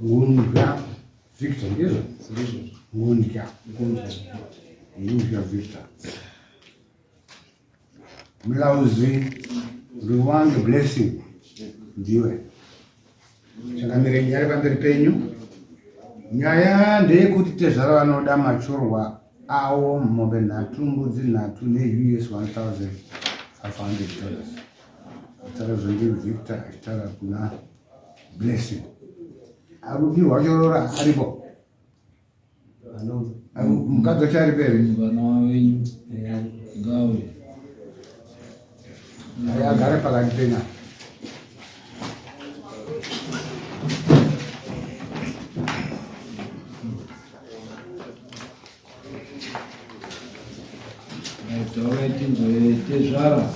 Ngundya Victor ndizvo? Ngundya. Ngundya Victor. Mlauzi Ruwange Blessing ndiwe. Changamire nyaya pamberi penyu. Nyaya ndeyekuti tezvara vanoda machorwa awo mombe nhatu mbudzi nhatu neUS 1500 dollars. Achitaura zvondi Victor achitaura kuna Blessing. Arupihwa chorora aripo. Mukadzi wacho aripo here? Vana venyu ngauye. Agare pakati penya. Taurai tinzwe tezvara.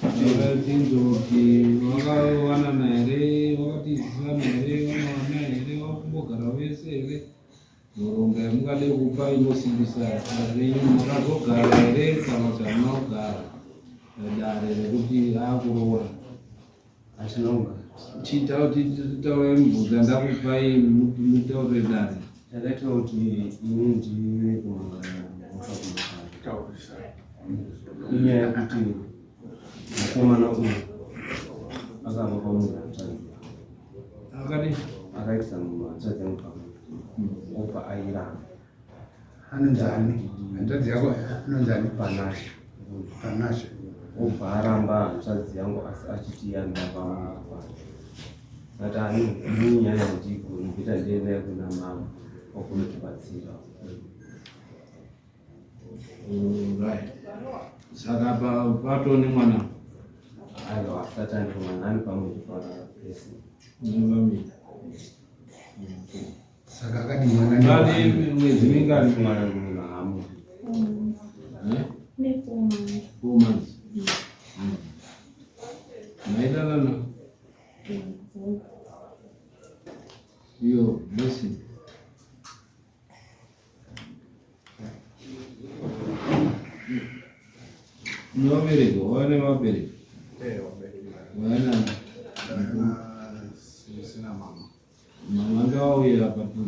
Taurai tinzwe kuti vakawanana here, vakatizisana here, vanowana here, vakumbogara vese here. Nhoroondo yamungade kupa inosimbisa dare renyu makazogara here kana kuti hamuna kugara dare rekuti akuroora. Chitaura mibvunzo yandakupai mutaure dare. Chakaita kuti ini ndive kumangana inyaya yekuti mukomana uyu akava pamunhu hanzvadzi akadi akaitisa munhu hanzvadzi yangu pamunhu obva airamba Anonzani? Hanzvadzi yako anonzani? Panashe. Panashe. Obva aramba hanzvadzi yangu asi achiti yanda pamwe pake. Saka ani ini nyaya handiigoni kuita ndiende kuna mama wakunotibatsira. Right. Saka pato nemwana. Aiwa asati ane mwana ari pamwe pese. Nevamwe. Saka akati mwana Vane mwedzi mingani? Mwana munhu hamu. Eh? Ne 4 months. 4 months. Maidanana iyo Blessing. Unovabereki, wane vabereki. Eh, vabereki. Wana Sina mama. Mama ngavauye apa tu.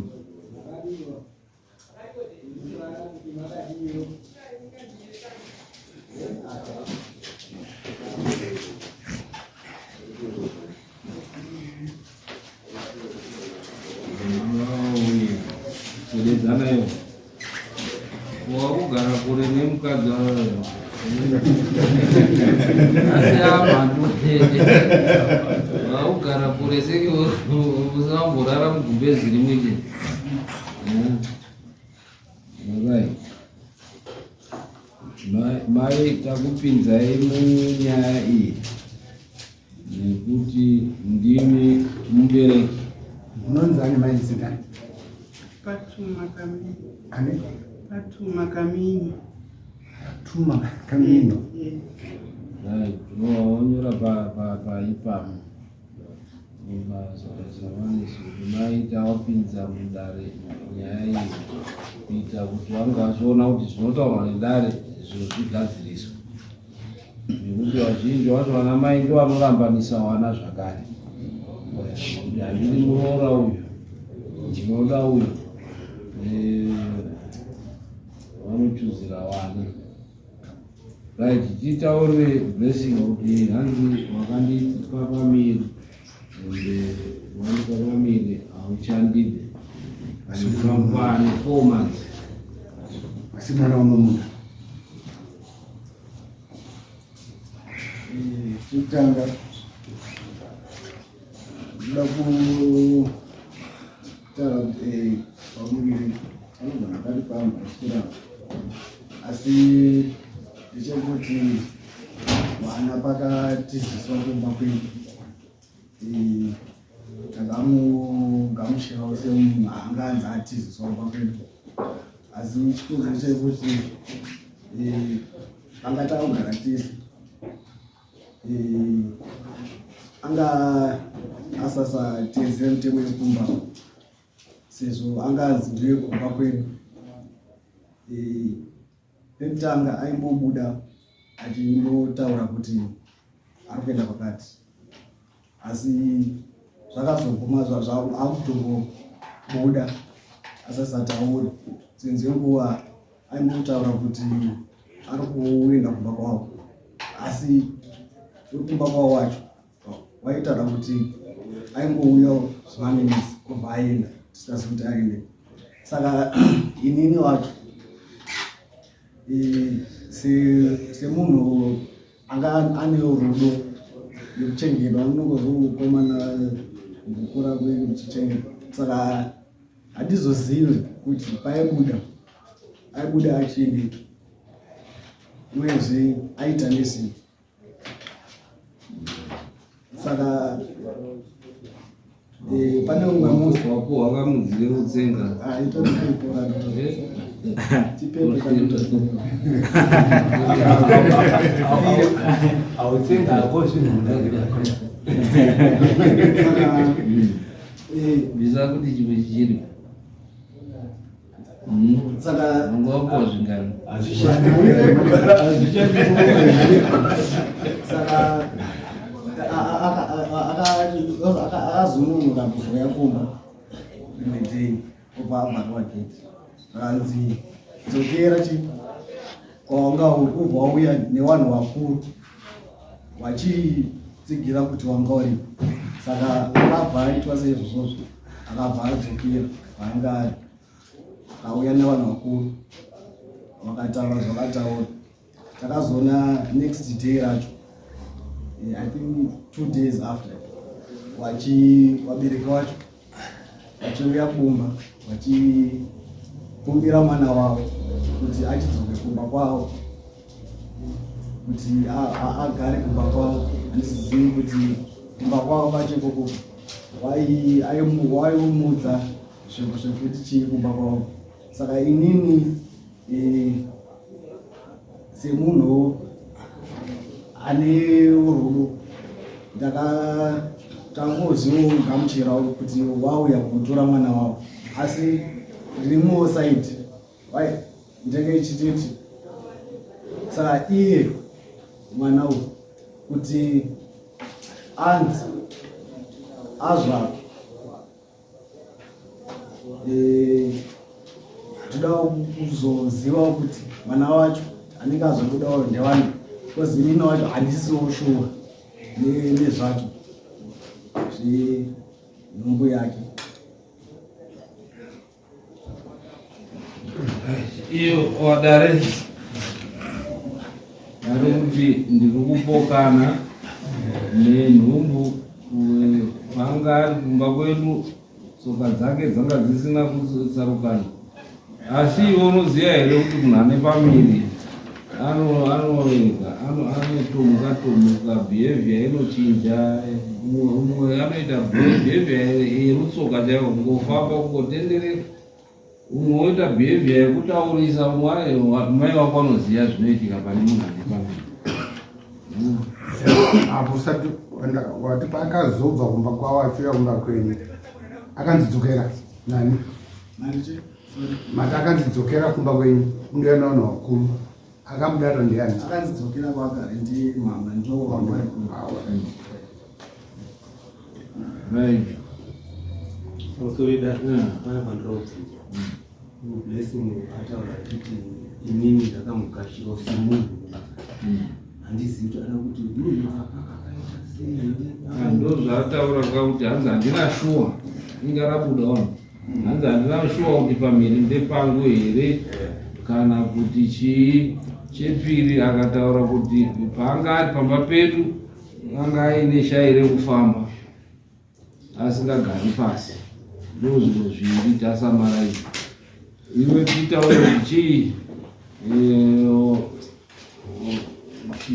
Mama ngavauye. Sededzana iwo. Wakugara kure nemukadzi wayo. Asi amhandu. Wakugara kure senge usina kumborara mugumbezi rimwe chete. Alright. Mai takupinzai munyaya iyi nekuti ndimi mubereki. Munonzani mai zita? Patuma Kamini. Ane? Patuma Kamini. Patuma Kamino. Yeah. Right, wonyora pa pa pa ipapo. Mai tawapinza mudare nyaya iyi kuita kuti vange vachiona kuti zvinotaurwa nedare zviro zvigadziriswe. Nekuti vazhinji vacho vana mai ndo vanorambanisa vana zvakare. Kuti handidi muroora uyu, ndinoda uyu. Eh, vanochuzira vana. Right, titaure Blessing kuti hanzi wakandipa pamiri ende wandipa pamiri hauchandide. Pane 4 months. Asi mwana unomuda. Chekutanga ndoda kutaura kuti pamuviri anogona kari pamba achitoramba asi ndechekuti mwana pakatiziswa kumba kwedu takamugamuchirawo semunhu anga anzi atiziswa kumba kwedu asi chikonzero chekuti panga takugara tese anga asasatedzera mitemo yekumba sezvo anga anzi ndiye kumba kwedu. Pekutanga aimbobuda achimbotaura kuti ari kuenda kwakati asi zvakazoguma akutongobuda asasati auri dzinzi yenguva aimbotaura kuti ari kuenda kumba kwavo asi wekumba kwavo wacho waitaura kuti aingouya zvimaminitsi obva aenda tisingazi kuti aende saka inini wacho semunhu anga ane rudo nekuchengetwa unongozokomana kukura kwenyu kuchichengetwa saka handizozivi kuti paibuda aibuda achiendepi uyezve aita nezvii saka eh, pane umwe musi wako wakamudzire kutsenga ah, autsenga ako zvinhu bisa kuti chimwe chichiri saka wanga wapuwa zvingani saka akazononoka kuzouya kumba rimwe day obva abvarwa gate akanzi dzokera chi kwawanga uri ubva wauya nevanhu vakuru vachitsigira kuti wanga uripo saka akabva aitwa seizvozvozvo akabva adzokera kwaanga ari akauya nevanhu vakuru vakataura zvakataura takazoona next day racho eh, i think two days after vachi vabereki vacho vachiuya kumba vachikumbira mwana wavo kuti achidzoke kumba kwavo kuti agare kumba kwavo handizivi kuti kumba kwavo kwacho ikoko waiumudza zvekuti chii kumba kwavo saka inini e, semunhu ane rudo ndakatangozivogamuchira kuti wauya kutora mwana wavo asi ndirimuwo saidi ndenge ichititi saka iye mwana uyu kuti anzi azvarwa eh, toda kuzozivawo kuti mwana wacho anenge azobudawo ndewani bcause inini wacho handisiwo shuwa nezvacho zvenhumbu yake iyo wadare dare kuti ndiri kupokana nenhumbu vanga ari kumba kwedu tsoka dzake dzanga dzisina kutsarukana asi iwe unoziva here kuti munhu ane pamiri anoega anotomuka tomuka behavior inochinja umwe anoita behavior yerutsoka chaiwo kungofamba kungotenderera umwe woita behavior yekutaurisa umwe mai wako anoziva zvinoitika pane munhu ane pamiri apo usati wati paakazobva kumba kwavo achiuya kumba kwenyu akanzi dzokera nani mati akanzi dzokera kumba kwenyu kundoya navanhu vakuru akamudaro ndiani akanzi dzokera kwagare ndi mama ndo right Sorry, pana pandinobvunza Blessing ataura achiti inini ndakamugashira semunhu handizivi kuti ada kuti munhu akaita sei ndozvaataura ka kuti hanzi handina shuwa inga rabuda wani hanzi handina shuwa kuti pamhiri ndepangu here kana kuti chii chepiri akataura kuti paanga ari pamba pedu anga aine shai rekufamba asingagari pasi ndo zviro zviri tasamara izvi iwe titaure kuti chii eh,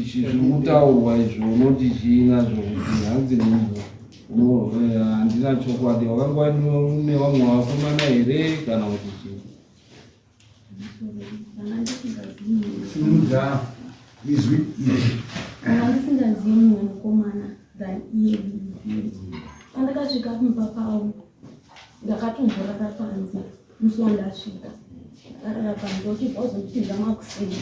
zviri kutaurwa izvo unoti chii nazvo kuti hanzi munhu eh, handina chokwadi wakanga une vamwe vakomana here kana kuti chii simudza izwi Ndanga ndisingazivi mumwe mukomana than iye pandakasvika kumba pavo ndakatomborara panze musi wandasvika ndakarara panze uchibva uzondipinza makuseni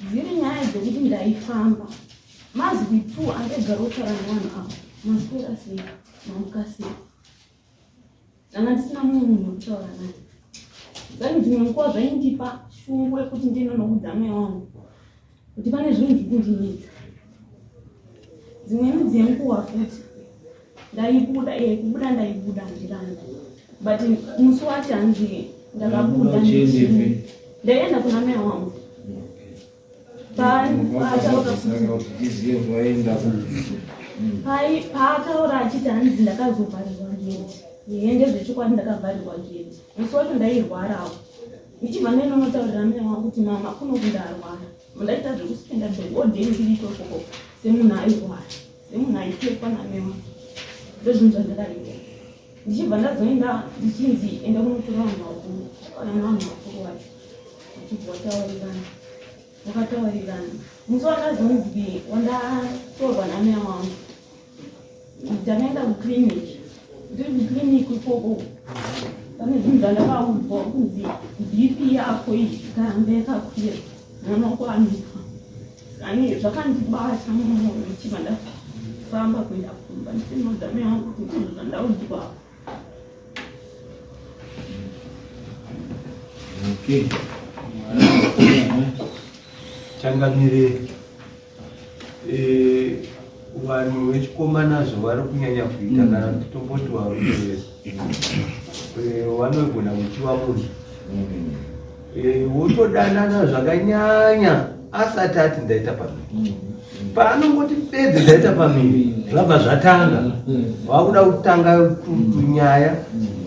dziri nyaya dzekuti ndaifamba. Mazwi tu andaigara kutaura nevanhu ava, maswera sei, mamuka sei. Ndanga ndisina mumwe munhu wekutaura naye. Zani dzimwe nguva zvaindipa shungu yekuti ndinonoudza mai wangu kuti pane zvinhu zviri kundinetsa. Dzimweni dzenguva futi ndaibuda, eh, kubuda ndaibuda handirambi, but musi wacho hanzi ndakabuda ndaienda kuna mai wangu. Paataura achiti hanzi ndakazovharirwa gate, ehe ndezvechokwadi ndakavharirwa gate. Musi wacho ndairwarawo, ndichibva ndainonotaurira mai wangu kuti mama kuno kundarwara, ndaita zvekuspenda the whole day ndiri ikokoko semunhu airwara, semunhu aitekwa namai wangu. Ndozvinhu zvandakaita, ndichibva ndazoenda ndichinzi enda kunotora vanhu vakuru. Takaona nevanhu vakuru vacho vachibva vataurirana, vakataurirana. Musi wandazonzi wandatorwa namai wangu, ndakaenda kuclinic. Ndiri kuclinic ikoko pane zvinhu zvandakaudzwa kunzi BP yako iyi ikaramba yakakwira mwana wako anofa. Ani zvakandibata mumwoyo, ndichibva ndafamba kuenda kumba ndichinoudza mai wangu kuti ndizvo zvandaudzwa. Okay. Changamire, vanhu vechikomana zvavari kunyanya kuita, kana kuti tomboti varume vese, vanogona kuchiva munhu, wotodanana zvakanyanya asati ati ndaita pamiri. Paanongoti bedzi ndaita pamiri, zvabva zvatanga, wakuda kutanga tunyaya,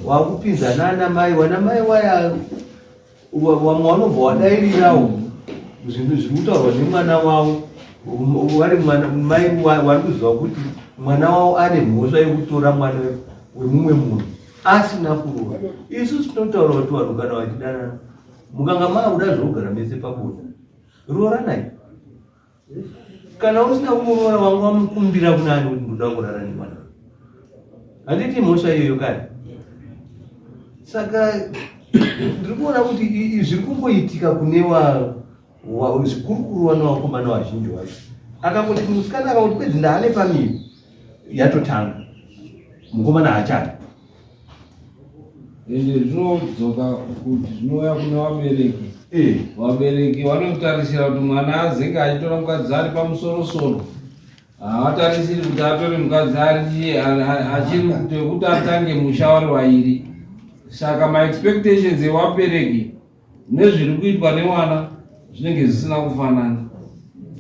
wakupinza nana mai, wana mai waya vamwe vanobva wadairirawo zvinhu zviri kutaurwa nemwana wavo. Vari mwana mai vari kuziva kuti mwana wavo ane mhosva yekutora mwana wemumwe munhu asina kurova. Isu tinotaura kuti vanhu kana vachidanana, mukanga maakuda zvekugara mese pabonde, rooranai. Kana usina kumuroora, wanga wamukumbira kunani kuti ndoda kurara nemwana? Handiti mhosva iyoyo kani? Saka ndiri kuona kuti zviri kungoitika kune zvikurukuru vana vakomana vazhinji vacho. Akangoti musikana akangoti bedzi ndaane pamiri, yatotanga, mukomana haachadi. Ende zvinodzoka kuti zvinouya kune vabereki. Vabereki vanotarisira kuti mwana azenge achitora mukadzi ari pamusorosoro. Havatarisiri kuti atore mukadzi ari achiri kuti atange musha wari wairi. Saka maexpectations evabereki nezviri kuitwa nemwana zvinenge zvisina kufanana.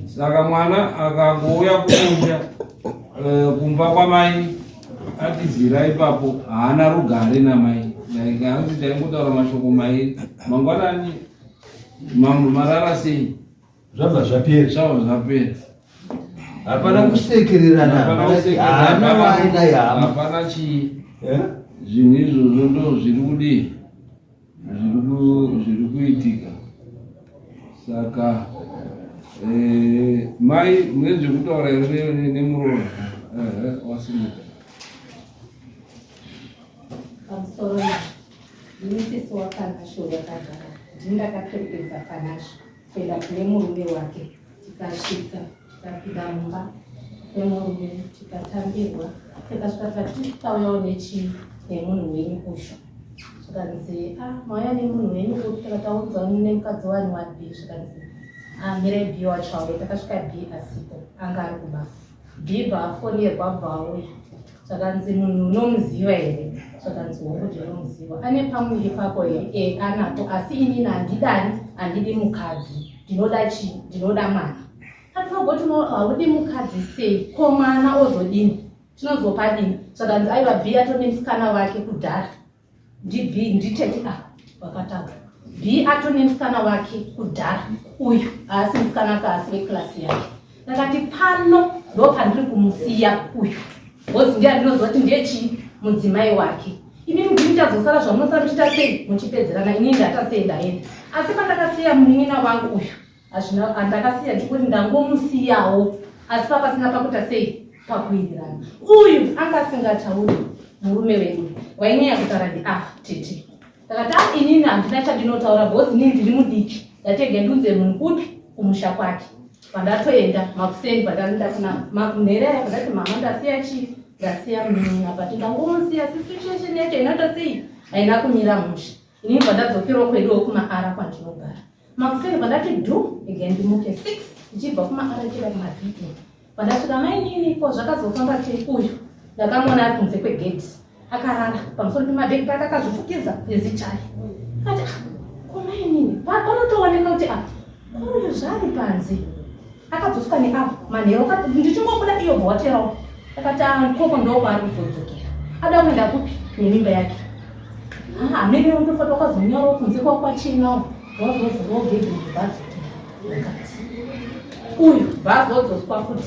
Saka mwana akangouya kumusha, kumba kwamai atizira ipapo, haana rugare namai. Like hanzi taingotaura mashoko mairi, mangwanani, marara sei? Zvabva zvapera. Zvabva zvapera. Hapana kusekererana. Hapana kusekererana. Hapana waina hama. Hapana chii. Zvinhu izvozvo ndo zviri kudii, zviri kuitika. Saka mai mune zvekutaura here nemuroora? Wasimuka. Pamusoro, ndini waPanashe wakagara. Ndini ndakaperekedza Panashe kuenda kune murume wake. Tikasvika, tikapinda mumba memurume, tikatambirwa. Tikasvika tikati tauyawo nechii, nemunhu wenyu uyu. Zvikanzi, a mauya nemunhu wenyu uyu? Tikataudza nemukadzi wani waB. Zvikanzi, a mirai B wacho auye. Takasvika B asipo, anga ari kubasa. B bva afonerwa, bva auya. Zvakanzi, munhu unomuziva here? Zvakanzi, hongu, ndinomuziva. Ane pamuviri pako here? E, anapo, asi inini handidani, handidi mukadzi, ndinoda chii? Ndinoda mwana. Atinogoti haudi mukadzi sei? Ko mwana ozodini? Tinozopadini? Zvakanzi, aiwa, B atone musikana wake kudhara. NdiB, nditete a vakataura. B atone musikana wake kudhara, uyu haasi musikana ka, asi weklasi yake. Ndakati pano ndo pandiri kumusiya uyu, bhozi ndiye andinoziva kuti ndiye chii, mudzimai wake. Imi ndimi muchazosara zvamunosara muchiita sei, muchipedzerana. Inini ndata sei, ndaenda. Asi pandakasiya munin'ina wangu uyu, hazvina andakasiya, ndikuti ndangomusiyawo, asi papasina pakuita sei, pakuwirirana. Uyu anga asingatauri murume wedu, wainyanya kutaura ndi apa tete. Ndakati, a inini handina chandinotaura, bhozi inini ndiri mudiki, ndatege ndunze munhu kupi, kumusha kwake. Pandatoenda makuseni pandanoenda kuna manhere aya pandati mama ndasiya chii ndasiya munin'ina but ndangomusiya situation yacho inoita sei haina kumira mushe. Inini pandadzokerawo kweduwo kumaara kwandinogara. Makuseni pandati dhu again ndimuke 6 ndichibva kumaara ndichienda kumavhiki. Pandasvika mainini ko zvakazofamba sei uyu ndakamuona ari kunze kwegate akarara pamusoro pemabhegi pake akazvifukidza nezichari. Akati ah, ko mainini panotooneka kuti ah, uyu zvaari panze akadzoswa neapo manheru ndichingobuda iyo bhoterawo akati ah, koko ndokwaari kuzodzokera ada kuenda kupi nemimba yake ah, hamene ndofata wakazonyorawo kunze kwakwachinawo wazovhurawo gedhi ndobadzokera mukati uyu vazodzoswa futi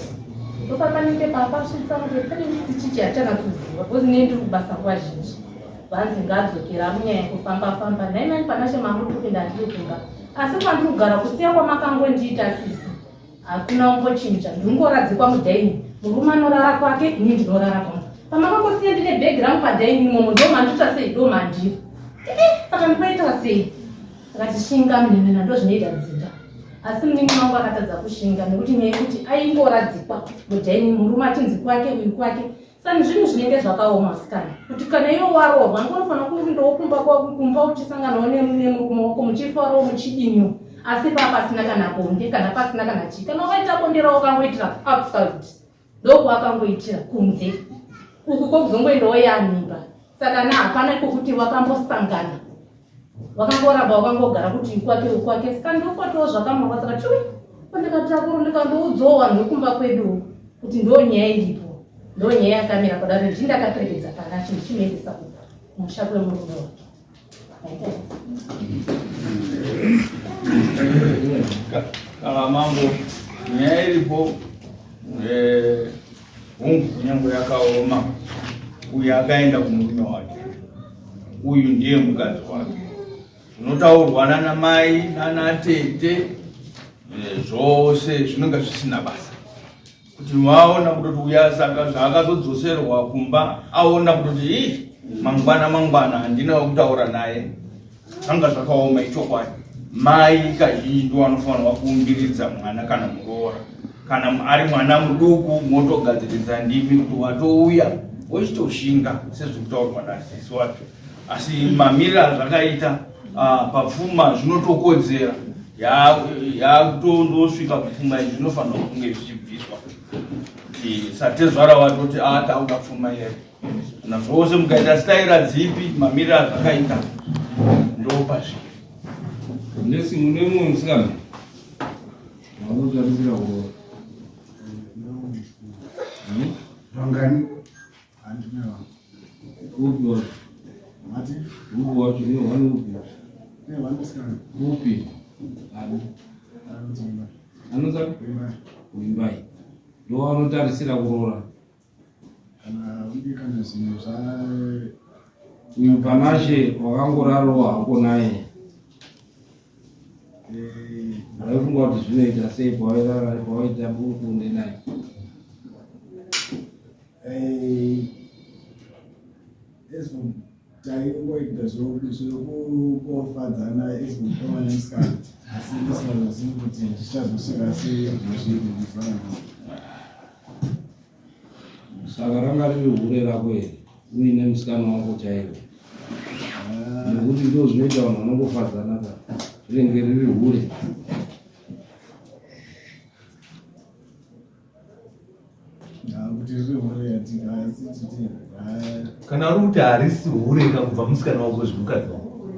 ndopapanenge papasvitsa kuti pane chichi hachanatsoziva because nei ndiri kubasa nguva zhinji vanzi ngadzokera munyaya kufamba famba nhai mani panashe mamuri kupinda ndiri kumba asi kwandiri kugara kusiya kwamakangondiita sisi hakuna umbochinja ndingoradzikwa mudaini murume anorara kwake ini ndinorara kwangu pamakangosiya ndine bhegi rangu padaini imomo ndomandita sei ndomandiri eh, saka ndikoita sei akati shinga munin'ina ndozvinoita dzinda asi munin'ina wangu akatadza kushinga nekuti nyaya yekuti aingoradzikwa mudaini murume achinzi kwake uyu kwake sani zvinhu zvinenge zvakaoma asikana kuti kana iwe waroorwa anga unofanira kuindawo kumba kumba uchisanganawo nemurume wako muchifarawo muchidiniwo asi paa pasina kana bonde kana pasina kana chii kana wakaita bonde rawo wakangoitira outside ndokwakangoitira kunze uku kwokuzongoendawo yamimba saka na hapana kwokuti wakambosangana wakangoramba wakangogara kuti kwake ukwake saka ndokwatiwo zvakamurwa saka chui ndikatakuru ndikandoudzawo vanhu vekumba kwedu kuti ndo nyaya iripo ndo nyaya yakamira kudaro ndii ndakaperekedza panacho ndichimuendesa kumusha kwemurume wake. Kana mambo nyaya iripo eh, hungu kunyange yakaoma uyu akaenda kumurume wake uyu ndiye mukadzi wake zvinotaurwa nana mai nana tete eh, zvose zvinenge zvisina basa kuti vaona kutoti uya saka zvaakazodzoserwa kumba aona kutoti ii mangwana mangwana handina wekutaura naye zvanga zvakaoma ichokwadi mai kazhinji ndo vanofanirwa kuumbiridza mwana kana muroora kana ari mwana muduku motogadziridza ndimi kuti watouya wochitoshinga sezvikutaurwa nasisi wacho asi mamiriro azvakaita ah, papfuma zvinotokodzera yakutondosvika kupfuma izvi zvinofanirwa kunge zvichibviswa satezvara watoti ah, takuda pfuma iyeyo kana zvose mukaita staira dzipi mamiriro azvakaita ndopazviri Blessing une mumwe musikana vanotarisira kuroora vangani Upi wacho? Mati? Upi wacho? Une one upi? Ne one musikana. Upi? Ani? Anonzi Wimbai. Wimbai. Ndo anotarisira kuroora. Kana uye kana zvinhu zva uyu Panashe wakangorarowa hako naye. Eh, Waifunga kuti zvinoita sei pawairara pawaita bonde naye? Eh, taingoita zvekungofadzana as mukoma nemusikana asi ndisingazozivi kuti zvichazosvika sei zvazviri mazuva Saka ranga riri hure rako here uine musikana wako chaiwo? Ah. Nekuti ndo zvinoita vanhu vanongofadzana ka rinenge riri hure. Kana uri kuti harisi hure ka kubva musikana wako zvemukadzi wako.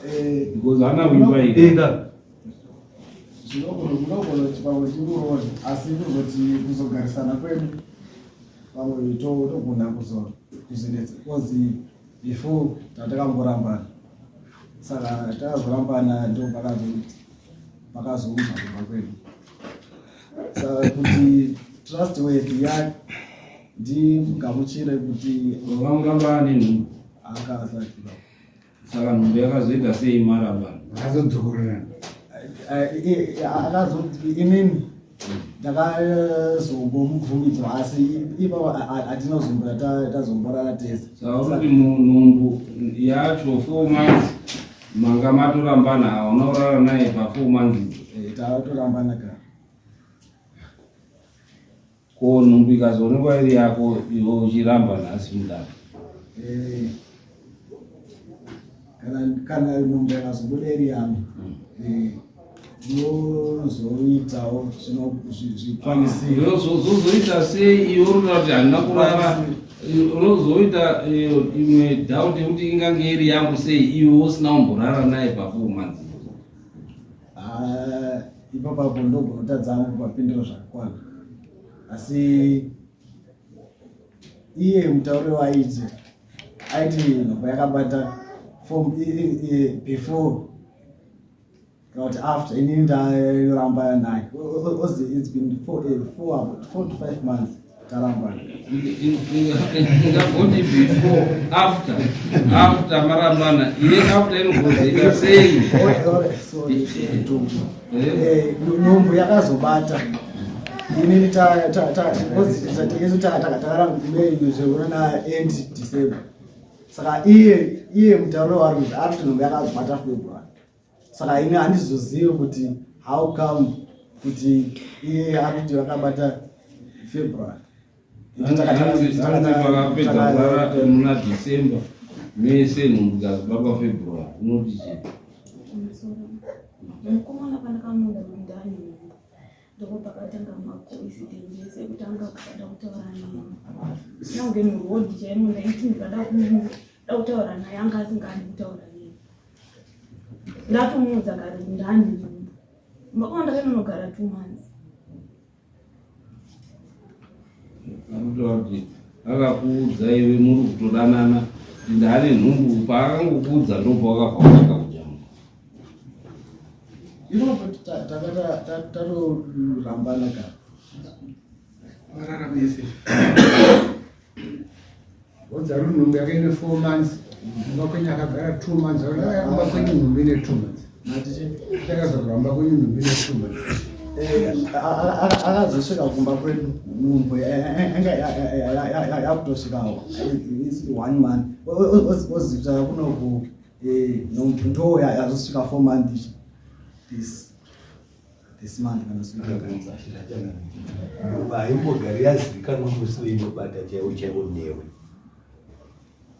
Eh, Because haana kuimba iyi. Eka. Zvinogona kuti pamwe timuroore asi kuzoti kuzogarisana kwedu pamwe togona kuzonetsa because before tatakamborambana saka takazorambana ndopakazoti pakazounza kumba kwedu saka kuti trust worthy ya ndimugamuchire kuti vamuramba ane nhumbu anga asati saka nhumbu yakazoita sei marambana akazodzokorerana akazoti inini ndakazongomubvumidzwa asi ipapo hatina kuzombora tazomborara tese saka uri kuti nhumbu yacho 4 months manga matorambana hauna kurara naye pa 4 months eh. Tatorambana kare. Ko nhumbu ikazoonekwa iri yako iwe uchiramba nhasi mudare? Eh, kana nhumbu yakazobuda iri yangu eh, ndinozoitawo zvikwanisiro. Unozoita sei iwe uri kuda kuti handina kurara? Unozoita imwe doubt yekuti ingange iri yangu sei iwe usina kumborara naye pafour months? Ah, ipapapo ndogotadza kupapindura zvakakwana, asi iye mutauriro waaiti aiti nhombo yakabata from before kana kuti after inini ndaramba naye. Ozi it's been about 4 to 5 months tarambana. Ingagoti before, after marambana, iye after inogozoita sei? Sorry, nhumbu yakazobata inini isu takaramba zvekunana end December. Saka iye mutauro wari kuti ari kuti nhumbu yakazobata February. Saka ini handizozivi kuti how come kuti iye ari kuti vakabata February. Pakapedza kurara muna December mese, nhumbu ikazobatwa February, unoti chii? Pamusoro, mukomana pandakamuudza kuti ndane nhumbu, ndipo pakatanga macoincidence ekutanga kusada kutaura neni. Nyange murodhi chaimo ndaiti ndikada kuda kutaura naye, anga asingadi kutaura neni. Ndatomuudza kare kuti ndane nhumbu. Mbakona ndakainonogara 2 months. Anotaura kuti akakuudza iwe muri kutodanana kuti ndaane nhumbu. Paakangokuudza ndopawakabva watanga kujamuka. Ipapo tatorambana kare. Vararamese wodza ri nhumbu yake ine 4 months, kumba kwenyu akagara 2 months. Kumba kwenyu nhumbu ine 2 months, takazogara kwenyu nhumbu ine 2 months. Akazosvika kumba kwedu nhumbu anga yakutosvikawo one month. Ozita kunoku nhumbu ndo yazosvika 4 months this month kana. Nhumbu haimbogari yazivikanwa musi weinobata chaiwo chaiwo newe.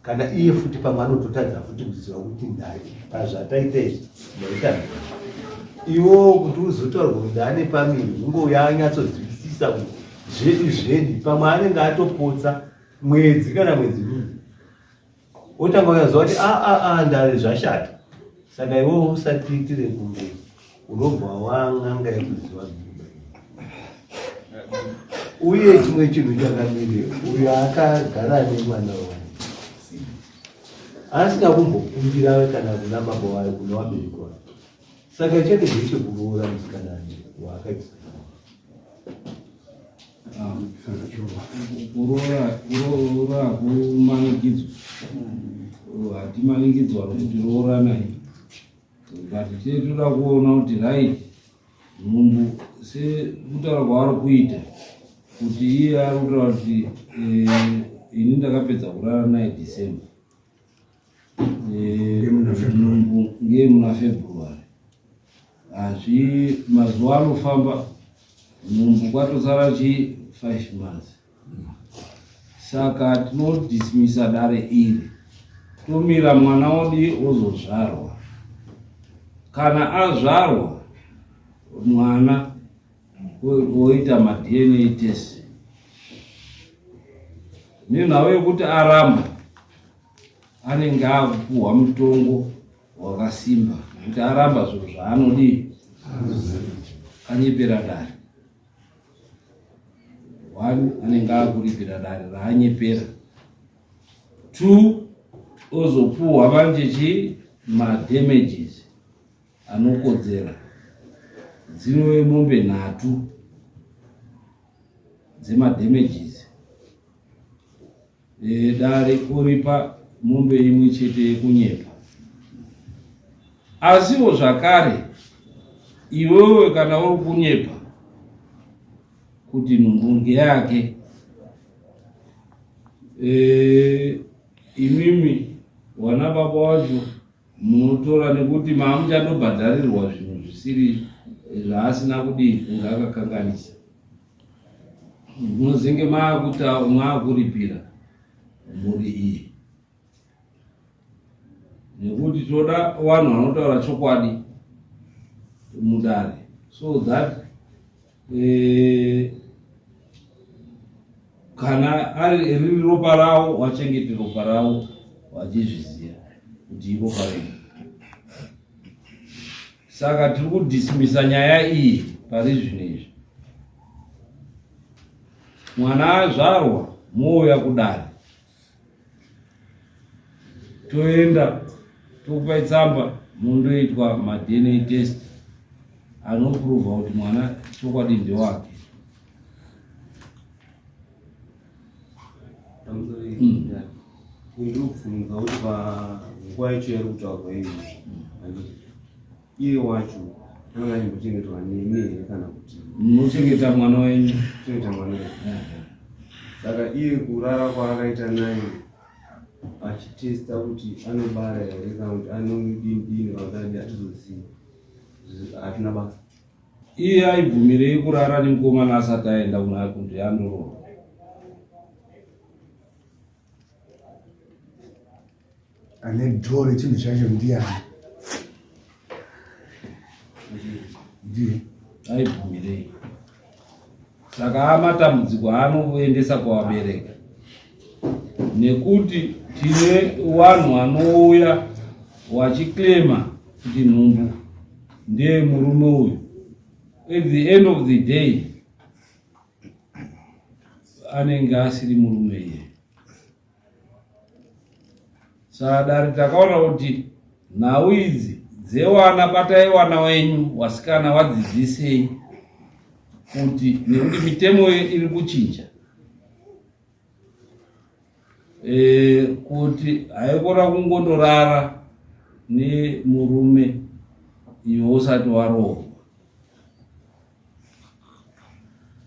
Kana iye futi pamwe anototadza futi kuziva kuti ndai pazvataita izvi ndaita nhumbu. Iwo kuti uzotaurwa kuti ndaane pamiri, ungouya anyatsozwisisa kuti zvedu zvedi. Pamwe anenge atopotsa mwedzi kana mwedzi miviri, otanga uyaziva kuti aa ndare zvashata. Saka iwewo usatiitire kunge unobva wan'anga yekuziva nhumbu. Uye chimwe chinhu chakamire, uyo akagara nemwana wayo asina kumbokumbira kana kuna baba wayo, kuna vabereki wayo, saka chake ndechekuroora musikana waakaita. Kuroora hakumanikidzwa, hatimanikidzwa nokuti rooranai, but chee toda kuona kuti right nhumbu sekutaura kwaari kuita kuti iye ari kutaura kuti ini ndakapedza kurara naye December, nhumbu ngeye muna February. Hazvi mazuva anofamba, nhumbu kwatosara chi 5 months. Saka tinodismisa dare iri, tomira mwana wodi ozozvarwa. Kana azvarwa mwana, oita maDNA test nenhau yekuti aramba, anenge akupuhwa mutongo wakasimba nekuti aramba zvinhu zvaanodii, anyepera dare. One, anenge akuripira dare raanyepera. Two, ozopuhwa manje chi madamages anokodzera dzinove mombe nhatu dzemadamages. Dare oripa mombe imwe chete yekunyepa. Asiwo zvakare iwewe kana uri kunyepa kuti nhumbu ngeyake, imimi wana baba wacho munotora nekuti maamuchandobhadharirwa zvinhu zvisiri. zvaasina kudii kunge akakanganisa munozenge maakuta maakuripira mhuri iyi nekuti toda vanhu vanotaura chokwadi mudare so that eh, kana ari riri ropa ravo wachengete ropa ravo vachizviziva kuti iropa redu saka tiri kudismisa nyaya iyi pari zvino izvi mwana azvarwa mouya kudare toenda tokupai tsamba mondoitwa madna test anoprova kuti mwana chokwadi ndewake Ndiri kubvunza kuti panguva yacho yari kutaurwa iyi iye wacho anenge achimbochengetwa nemi here kana kuti munochengeta mwana wenyu chengeta mwana wenyu saka iye kurara kwaakaita naye achitesta kuti anobara here kana kuti anodini dini kana kuti adi atizozivi hatina basa iye aibvumirei kurara nemukomana asati aenda kuna kuti andoroorwa Ane dhoo rechinhu chacho ndiyani? Ndiye. Aibvumirei? Saka amatambudziko aanoendesa kuvabereki nekuti tine vanhu vanouya vachiklema kuti nhumbu ndeye murume uyu at the end of the day anenge asiri murume iye Saka dare takaona kuti nhau idzi dzewana batai wana wenyu wasikana wadzidzisei kuti nekuti mitemo iri kuchinja e, kuti haikona kungondorara nemurume iwe usati waroorwa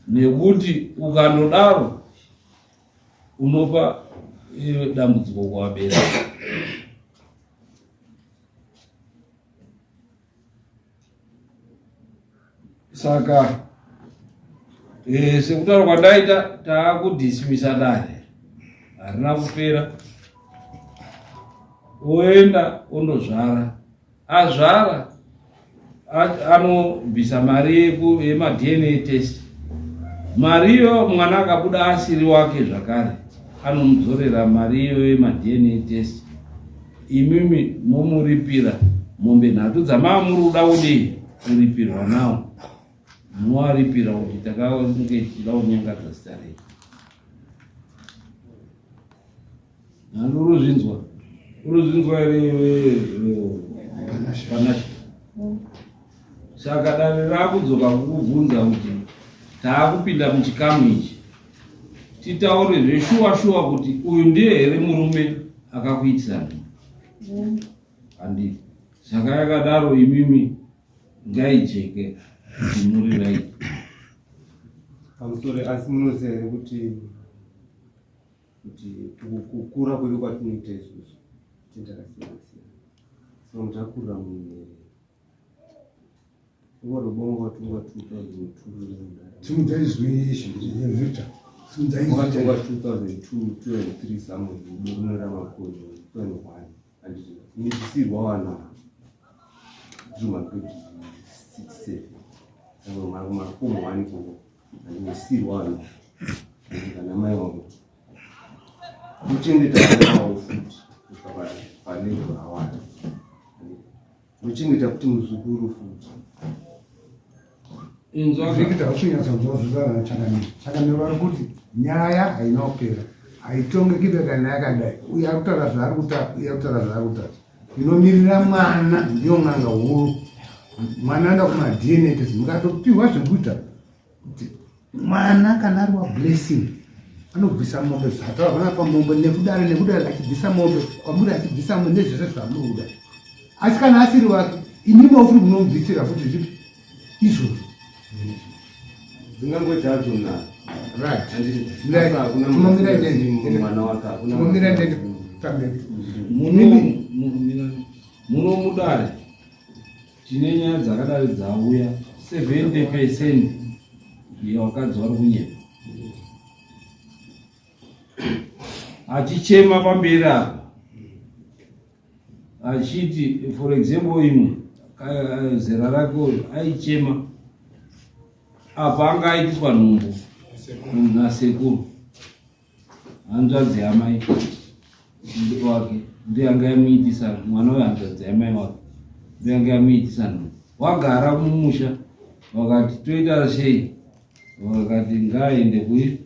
nekuti ukandodaro unopa dambudziko kuvabereki saka e, sekutaura kwandaita taakudhismisa dare harina kupera oenda ondozvara azvara anobvisa mari yemaDNA test mari iyo mwana akabuda asiri wake zvakare anomudzorera mari iyo yemaDNA test imimi momuripira mombe nhatu dzamaa muri kuda kudii kuripirwa nawo munowaripira kuti takange tichida kunyangadza zita renyu Handi uruzvinzwa. Uruzvinzwa here iwe Panashe? Saka dare rakudzoka kukubvunza kuti taakupinda muchikamu ichi titaure zveshuwa shuwa kuti uyu ndiye here murume akakuitisani? Handiti. Saka yakadaro imimi ngaijeke kuti muri right. Pamusoro asi munoziva here kuti kuti kukura kwedu kwatinoita isusu tini takasiyana siyana so mutakurira munhu ungatobonga watunga 2002 simudza izwi Victor simudza izwi watunga 2002 2003 somewhere unoera makore 21 anditi ndisirwa wana ndiri magrade 6 7 saka mafomu 1 ikoko andisirwa wana kana mai wangu ndochengeta vana wavo futi kusvika palevel rawana ndochengeta futi muzukuru futi Victor hausinyatsa kunzwa zvizvarana Changamire. Changamire vari kuti nyaya haina kupera, haitongeki kana yakadai. Uyu ari kutaura zvaari kutaura, uyu ari kutaura zvaari kutaura. Inomirira mwana ndiyo n'anga huru. Mwana anoda kumaDNA test, mukatopiwa zvekuita kuti mwana kana ari wablessing anobvisa mombe zvataura pana pamombe nekudaro nekudaro achibvisa mombe kwamuri achibvisa mombe nezvese zvamuri kuda asi kana asiri wake imimi ofuri munomubvisira futi zvipi izvozvo dzingangoita hadzo na right mwana wake pamberi muno mudare tine nyaya dzakadari dzauya 70 percent yevakadzi vari kunyepa achichema pamberi apa achiti for example imwe zera rake uyu aichema apa anga aitiswa nhumbu nasekuru hanzvadzi yamai wake ndiye anga yamuitisa mwana wehanzvadzi yamai wake ndiye anga yamuitisa nhumbu wagara mumusha vakati toita sei vakati ngaaende kui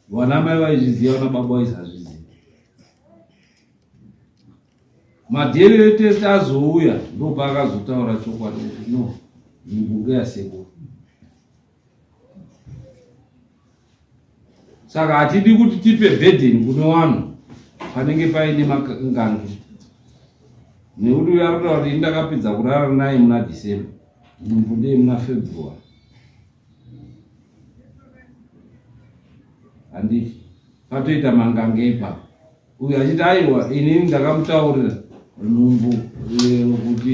vanamai vaizviziva vana baba vaisazviziva maDNA test azouya ndopaakazotaura chokwadi kuti no nhumbu ngeyasekuru saka hatidi kuti tipe burden kune vanhu panenge paine makangange nekuti uyo ari kutaura kuti ini ndakapedza kurara naye muna December nhumbu ndeye muna February handiti patoita mangange ipapo uyu achiti aiwa inini ndakamutaurira nhumbu eh, kuti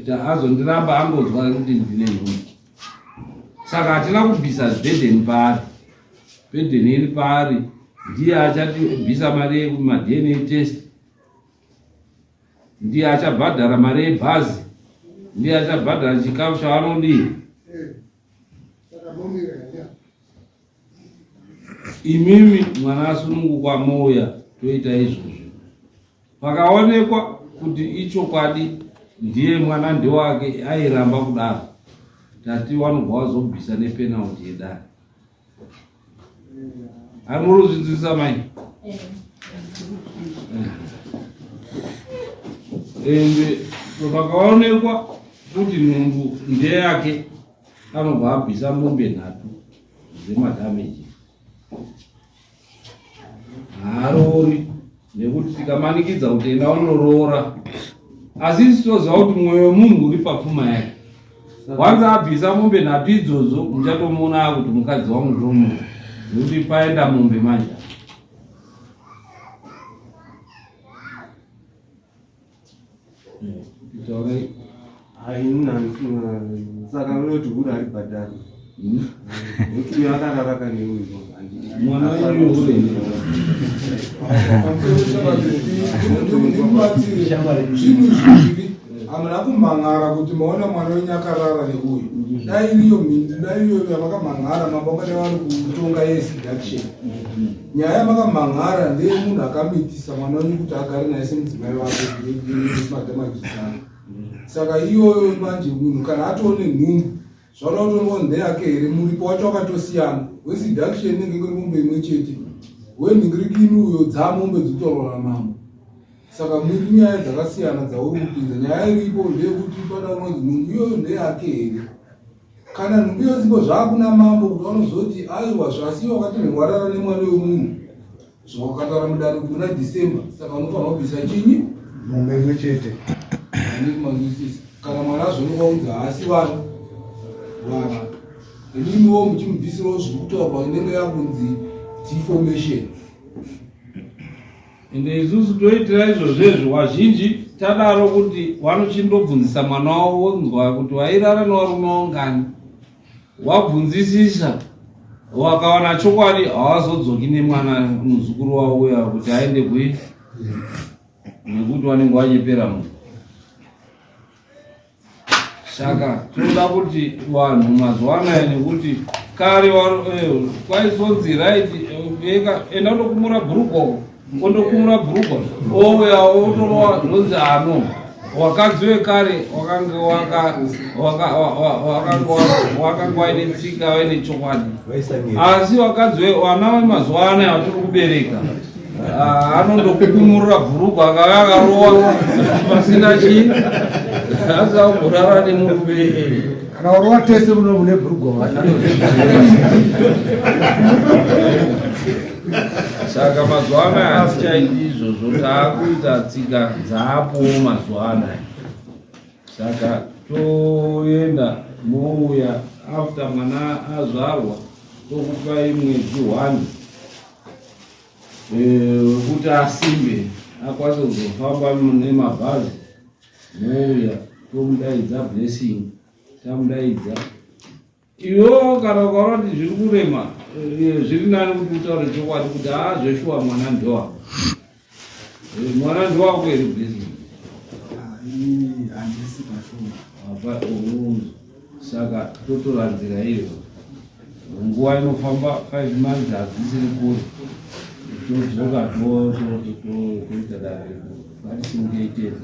eh, azondiramba angonzwa kuti ndine nhumbu saka hatina kubvisa burden paari burden iri paari ndiye achatibvisa mari yekumaDNA test ndiye achabhadhara mari yebhazi ndiye achabhadhara chikafu chavanodii imimi mwana asunungukwa mouya toita izvozvo pakaonekwa kuti ichokwadi ndiye mwana ndewake airamba kudaro tati wanobva wazobvisa nepenalty yedare amuruzvinzwisa mai ende pakaonekwa kuti nhumbu ndeyake anobva abvisa mombe nhatu dzemadhameji haaroori nekuti tikamanikidza kuti enda unoroora asi isu toziva kuti mwoyo wemunhu uri papfuma yake wanza abvisa mombe nhatu idzodzo muchatomuona akuti mukadzi wangu ndomuda nekuti paenda mombe manje Taurai. Haina saka unoti hure haribhadharwi. Nekuti uyo akarara kane uyu Mwana wenyu hure. Zvinhu zviviri hamuna kumhan'ara kuti maona mwana wenyu akarara neuyu dai iriyo mhindu dai iriyo yavakamhan'ara mambo vangadai vari kutonga yeseduction nyaya yamakamhan'ara ndeyemunhu akamitisa mwana wenyu kuti agare naye semudzimai wake madamajisana saka iyoyo manje munhu kana atoone nhumbu zvauda kutongo ndeyake here muripo wacho wakatosiyana weseduction inenge ingori mombe imwe chete wenhingirikini uyo dzamombe dzikutaurwa namambo saka muri nyaya dzakasiyana dzauri kupinza nyaya iripo ndeyekuti pada unonzi nhumbu iyoyo ndeyake here kana nhumbu iyoyo zipo zvaakuna mambo kuti vanozoti aiwa zvasi iwo wakati warara nemwana wemunhu zvawakataura mudare kuti muna December saka unofanira kubvisa chinyi mombe imwe chete anditi manzwisisa kana mwana azonokwa kunzi haasi vana vana imimiwo muchimubvisirawo zviri kutaurwa inenge yakunzi deformation Ende isusu toitira izvozvezvo wazhinji tadaro kuti wanochindobvunzisa mwana wavo wonzwa kuti wairara newarume wangani wabvunzisisa wakawana chokwadi hawazodzoki nemwana muzukuru wavo uya kuti aende kui nekuti wanenge wanyepera munhu saka tinoda kuti vanhu mazuva anaya nekuti kare eh, kwaisonzi right eh, enda undokumura bhurugwa ondokumura bhurugwa ouya otorowa zvonzi ano wakadzi wekare wakanga waine tsika waine chokwadi asi wakadzi vana vemazuva anaya vatiri kubereka Ah, anondokukumurira bhurugwa akauya akarowa pasina chii asi akumborara nemurume kana warowa tese muno mune bhurugwa saka mazuva anaya hatichaiti izvozvo taakuita tsika dzaapowo mazuva anaya saka toenda mouya after mwana azvarwa tokupai mwedzi one wekuti eh, asimbe akwanise kuzofamba nemabhazi mouya tomudaidza Blessing Tamudaidza. Iwewo kana ukaona kuti zviri kurema eh, zviri nani kuti utaure chokwadi kuti haa zveshuwa mwana ndewako. Eh, mwana ndewako here Blessing? Ah, handisi pashuwa. Saka totora nzira iyo. Nguva inofamba 5 months hadzisiri kure. Todzoka toita dare. Ngatisimukei tete.